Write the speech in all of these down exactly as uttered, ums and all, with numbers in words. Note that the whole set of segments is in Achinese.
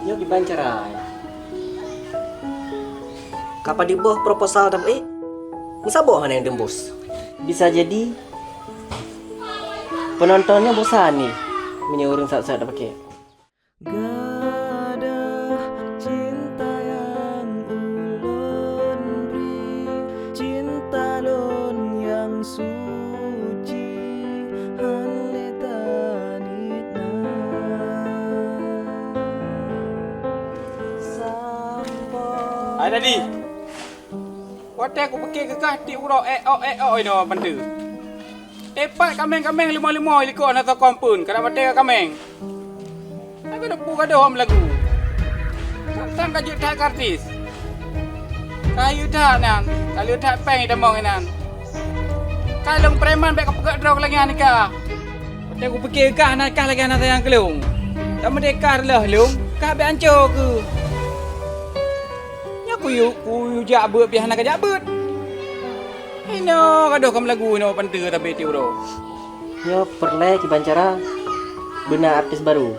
Nyoe kiban cara. Ka padub boh proposal tamuék, meusaboh hana nyang teumbus. Bisa jadi penonton nyoe bosan nih meunyoe ureuëng sat-sat tapakée. Gadoh cinta nyang ulôn bri, cinta lôn nyang suci, hana lé taniet na. Hai Dadi, watée kupike keu kah tiep uroe ék-ok ék-ok inoe bantu. Tepat kaméng-kaméng limoe-limoe likot hana soe kompon, ka na watée ka kaméng. Ka keuneuk peue gadoh hom lagu. Sang-sang ka jeuet that keu artis. Ka hayeu that nyan, ka le that péng jitamong inan. Ka lôn preman bék kapeugah droe lagée nyan ka. Watée kupike kah na kah lagée hana sayang keu lôn. Ka meudeh kah reuloh lôn, kah bék anco keuh. Nyoe kuyue, kuyue jak beuet pih hana kajak beuet. Inoe gadoh ka meulagu inoe panteue tabe tiep uroe. Nyoe peureulée kiban cara beuna artis barô.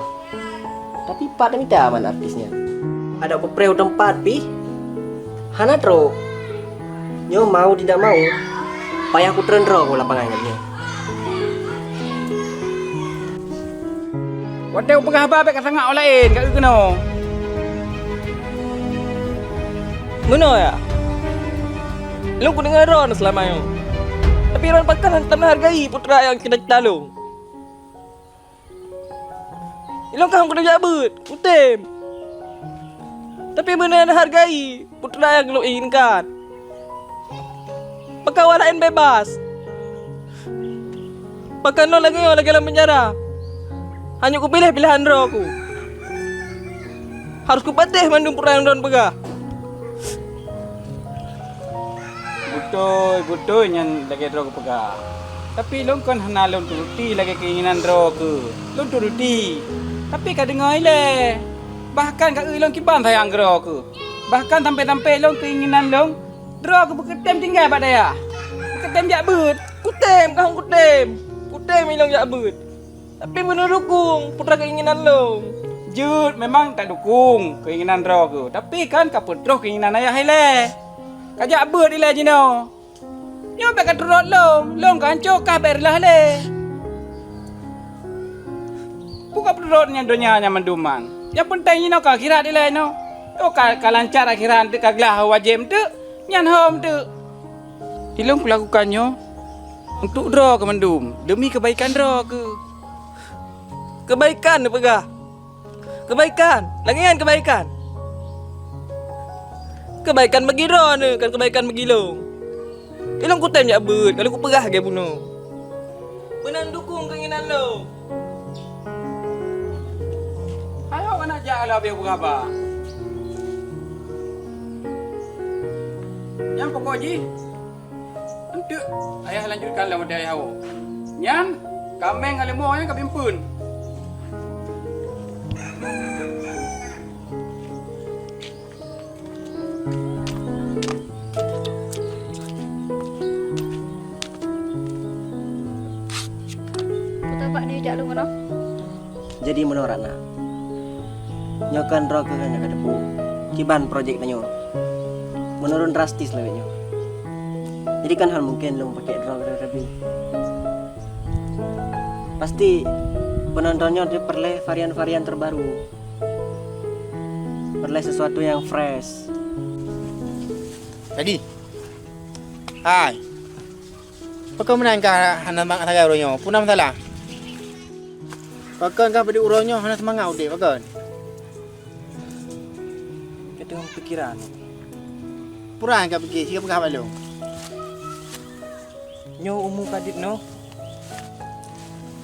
Tapi pat mita man artis nyan. Adak kupreh u teumpat pih hana trok. Nyoe mau tidak mau payah kutreun droe u lapangan nyoe. Watée kupeugah haba bék kasangat awak laén ka eu keunoe. Meunoe ya. Lôn kudeungoe droe seulama nyoe. Tapi droe pakon hana tameuhargai putra nyang keuneuk talong. Ilôn ka hom keuneuk jak beuet, kutem. Tapi beuna hargai putra nyang lôn inginkan. Pakon awak laén bebas. Pakon lôn lagée nyoe lagée lam penjara. Hana kupiléh pilahan droe ku. Harôh kupatéh mandum peurang droe peugah. Beutôi, beutôi nyan lagée droe geupeugah. Tapi lôn kon hana lôn turuti lagée keinginan droe keuh. Lôn turuti, tapi ka deungoe ilée. Bahkan ka eu lôn kiban sayang droe keuh. Bahkan sampai-sampai lôn keinginan lôn, droe keuh beukeutem tinggai bak dayah. Beukeutem jak beuet. Kutem, ka hom kutem. Kutem ilôn jak beuet. Tapi beuna dukung putra keinginan lôn. Jeuet, memang tadukung keinginan droe keuh, tapi kan ka peutroh keinginan ayah ilée. Ka jak beuet ilée jinoe. Nyoe bék ka turot lôn, lôn ka anco kah bék reulah lé. Peue ka peuturot nyan donya nyan mandum man. Nyang peunteng jinoe ka akhirat ilée nyoe. Nyoe ka, ka lancar akhirat teuk ka glah wajéb teuk, nyan hom teuk. Ilôn kulakukan nyoe untuk droe keuh mandum, deumi keubaikan droe keuh. Keubaikan neupeugah. Keubaikan, lagée nyan keubaikan. Keubaikan bagi droeneuh, kon keubaikan bagi lôn. Ilôn kutem jak beuet, ka lheueh kupeugah lagée bunoe. Meunan dukung keinginan lôn. Ayo aneuk jak lom habéh beuraba. Nyang pokok jih, Eunteuk ayah lanjutkan lam watée ayah woe. Nyan, kaméng ngon leumo nyan ka bimpeuen. Peue tabak neujak lôn keunoe? Jadi meunoe Ratna, nyoe kan droe keuh nyang ka teupeu kiban projek tanyoe meunurun drastis lagée nyoe. Jadi kan hana mungken lôn pakek droe keuh rabi. Pasti penonton nyoe jipeureulée varian-varian terbaru. Peureulée sesuatu yang fresh. Jadi, hai. Pakon meunan ka hana semangat sagai uroe nyoe? Peue na masalah? Pakon ka beudeuh uroe nyoe hana semangat udeb, pakon? Ka teungoh pikiran. Peue na ka pike, sika peugah bak lôn. Nyoe umu ka dit noh,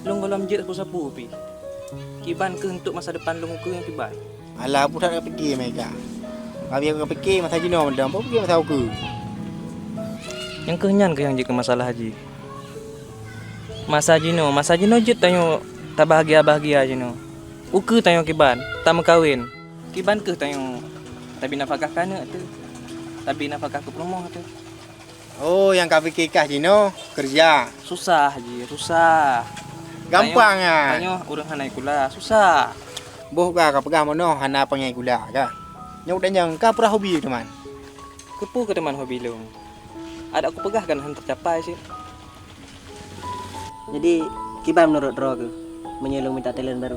lôn gohlom jeuet sapeue-sapeue pih. Kiban keuh untuk masa depan lôn ukeue nyang kiban. Alah, peue that kapike meuka? Pabia kapike masa jinoe mantong, peue pike masa ukeue? Nyang keuh nyan keuh nyang jeuet keu masalah jih. Masa jinoe, masa jinoe jeuet tanyoe tabahgia-bahgia jinoe. Ukeue tanyoe kiban, tameukawen. Kiban keuh tanyoe tabi nafakah keu aneuk teuh, tabi nafakah keu peurumoh teuh. Oh, nyang ka pike kah jinoe keureuja. Susah jih, susah. Gampang nyan. Tanyoe ureueng hana sikula, susah. Boh ka, ka peugah meunoe hana pangai sikula ka. Nyoe tanyong, ka peurah hobi teuma? Keupeue keu teuma hobi lôn? Adak kupeugah kan hana teucapai cit. Jadi, kiban meunurot droe keuh meunyoe lôn mita talent barô?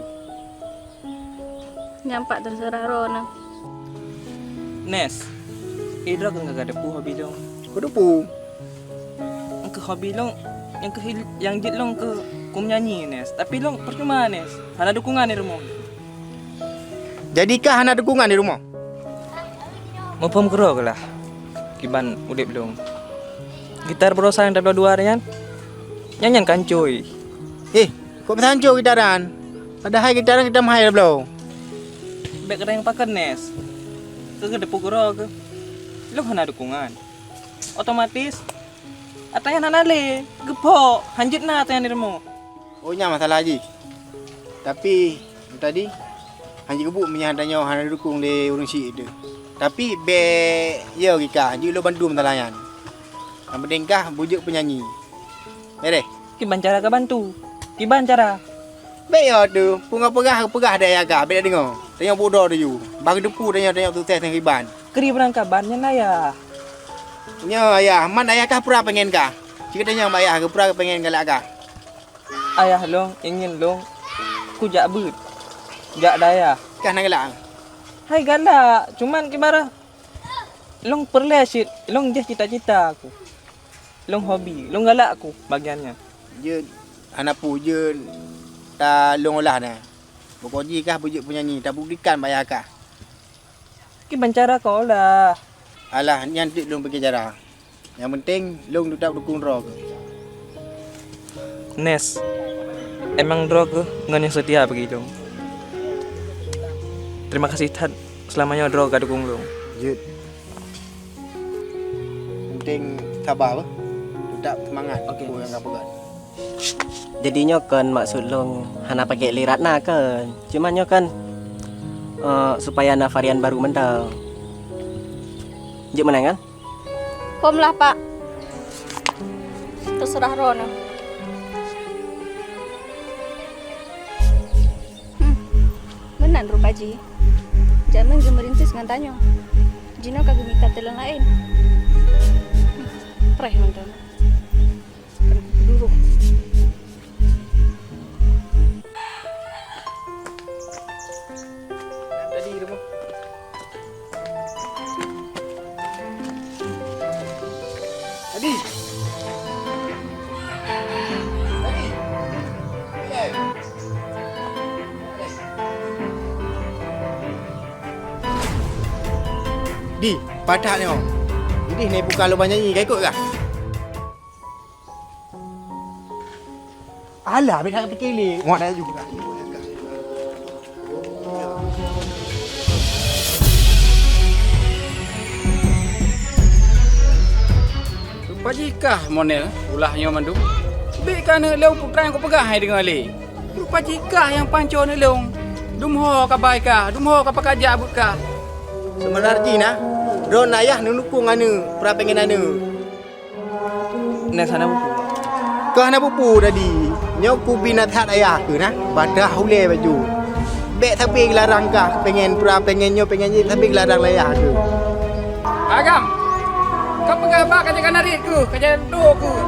Nyan pat teuseurah droeneuh. Nes, eh droe keuh ka kateupeue hobi lôn. Kateupeue? Nyang keuh hobi lôn, nyang keuh il-, nyang jeuet lôn keuh kumeunyanyi, Nes. Tapi lôn peucuma, Nes. Hana dukungan di rumoh. Jadi kah hana dukungan di rumoh? Muphom keudroe keuh lah kiban udeb lôn. Gitar baroesa nyang tabloe dua nyan, nyan, nyan ka hancôi. Eh, kok bisa hancôi gitar nyan? Padahai gitar nyan kita meuhai tabloe. Bèk keudeh pakon, Nes. Keu kateupeue keudroe keuh, lôn hana dukungan. Otomatis, atra nyan hana lé, geuphok, hanjeuet na atra nyan di rumoh. Oh, nyan masalah jih. Tapi, tadi, hanjeuet geubuet meunyoe tanyoe hana dukung lé ureueng syiek teuh. Tapi, bèk yo gika, jeuet lôn bantu masalah nyan. Nyang penting kah beujeuet peunyanyi. Beres? Kiban cara kabantu? Kiban cara? Bèk yo teuh, peue nyang peugah, peugah deh ayah kah, bèk deungoe. Tanyoe bodoh tuju. Bah geuteupeue tanyoe, tanyoe sukses ngon kiban. Kri beurangkaban nyan ayah. Nyoe ayah, man ayah kah peura pengen kah? Cikeu tanyong bak ayah, peura pengen galak kah? Ayah lôn ingin lôn kujak beuet, jak dayah. Kah na galak? Hai galak, cuman kibarah lôn peureulèe cit, lôn jih cita-cita ku. Lôn hobi, lôn galak ku bagian nyan. Jeuet hana peue jeuet ta lôn olah na. Pokok jih kah beujeuet peunyanyi, tabuktikan bak ayah kah. Kiban cara kah olah? Alah, nyan teuk lôn pike cara. Nyang penting, lôn teutap dukung droe keuh. Nes, emang droe keuh ngon nyang seutia bagi lôn. Terima kasih that seulama nyoe droe ka dukung lôn. Jeuet. Penting saba beuh. Teutap seumangat. Oke. Peue nyang ka peugah. Jadi nyoe kon maksud lôn hana pake lé Ratna kon. Cuma nyoe kan, eh, supaya na varian baru mantong. Jeuet meunan kan? Phom lah, Pak. Teuseurah droeneuh. Hmm, meunan rupa jih. Jameun geumeurintis ngon tanyoe. Jinoe ka geumita talent laén. Hmm, preh ngon droeneuh. Duroh. Tadi di rumah. Tadi. Tadi. Iya. Di, patat nyoe. Jadi, nai buka lubang nyanyi, ka ikot kah? Alah, beda kata kili. Muat dah juga. Rupa jih kah, Monel, ulah nyoe mandum. Bèk kah aneuk lôn peue nyang kupeugah hai deungoe lé. Rupa jih kah nyang panco aneuk lôn. Dum ho ka bai kah, dum ho ka pakajak buet kah. Seubeuna jih na, droeneuh ayah neudukong aneuk, peura pengen aneuk. Nyan hana buku. Kah hana buku tadi. Nyoe kubi nasihat ayah keuh na. Badah ulèe baju. Bèk sabe geularang kah pengen peura pengen nyoe pengen jih sabe geularang lé ayah keuh. Agam. Ka peugah bak ka jaga narit keuh, ka jaga do keuh.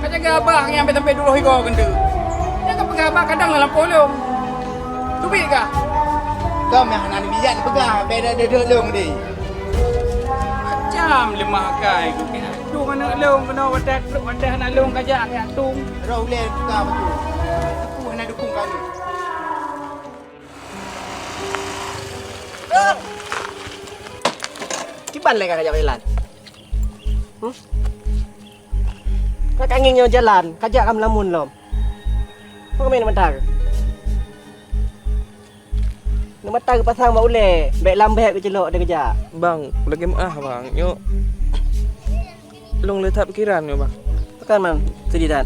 Ka jaga abah nyang sampai duloh igoe keuneuk. Nyang ka peugah bak kadang lam lampôh lôn. Teubiet kah? Kah meuhana neubijak neupeugah, bèk deuh-deuh lôn deh. Macam leumah akai keuh. Tung aneuk lôn keunoe watèe, watèe aneuk lôn kajak keu tung. Roh ulèe buka baju. Teupeu hana dukung kami. Kiban lé ka kajak jalan? Hmm? Ka kangeng nyoe jalan, kajak ka meulamun lom. Kok main mata? Neumata geupasang bak ulèe, bèk lambèe geuceulok dikeujak. Bang, lagèe meu'ah, Bang. Nyoe lôn le that pikiran nyoe, Bang. Pakon man, seudeh that.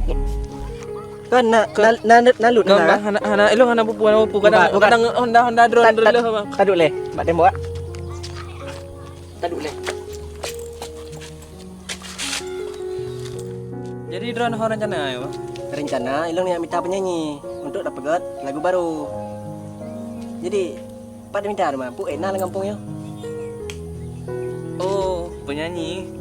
Kan na, na, na, na lut na, Bang, hana, hana, ilôn hana bupu, hana bupu. Kadang, bukan, bukan. Kadang Honda, Honda drone. Ta-, ta-, terleuh, Bang. Taduk lé, bak tembok ah. Taduk lé. Jadi droeneuh ho rencana, ya, Bang? Rencana ilôn neujak mita penyanyi untuk tapeugét lagu barô. Jadi, pat mita teuma, peue na lam gampông nyoe? Oh, penyanyi.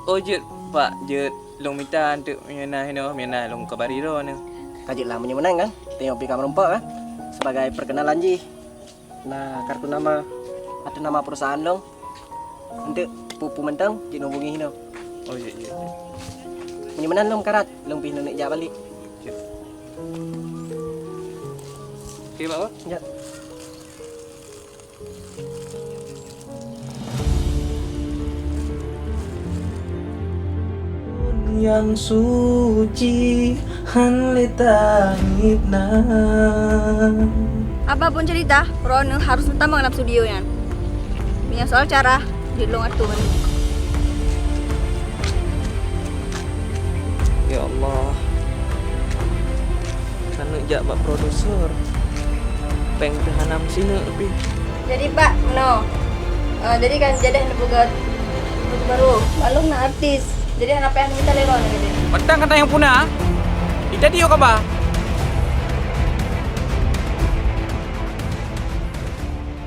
Oh, jeuet, Pak, jeuet. Lôn mita anteuk meunyoe na hinoe, meunyoe na lôn kabari droeneuh. Ka jeuet lah meunyoe meunan kan. Tanyoe pih ka meurumpok kan. Sebagai perkenalan jih. Na kartu nama atau nama perusahaan lôn. Enteuk peue-peue mantong jeuet neuhubungi hinoe. Oh, iya, iya, iya. Meunyoe meunan lôn meukarat, lôn pih neuneuk jak balek. Iya. Oke, Pak, Pak. Ya. Nyang suci han lé tangiet na. Apapun cerita, droeneuh harus neutamong lam studio nyan. Meunyoe soal cara, jeuet lôn atur. Ya Allah. Ka neuk jak bak produser. Péng teuh hana meusineuk pih. Jadi, Pak, meunoe. Eh, jadi kan jadeh neupeugét barô. Maklum na artis. Jadi hana payah neumita lé droeneuh jadi. Mantong gata nyang puna, ita diyoe kaba.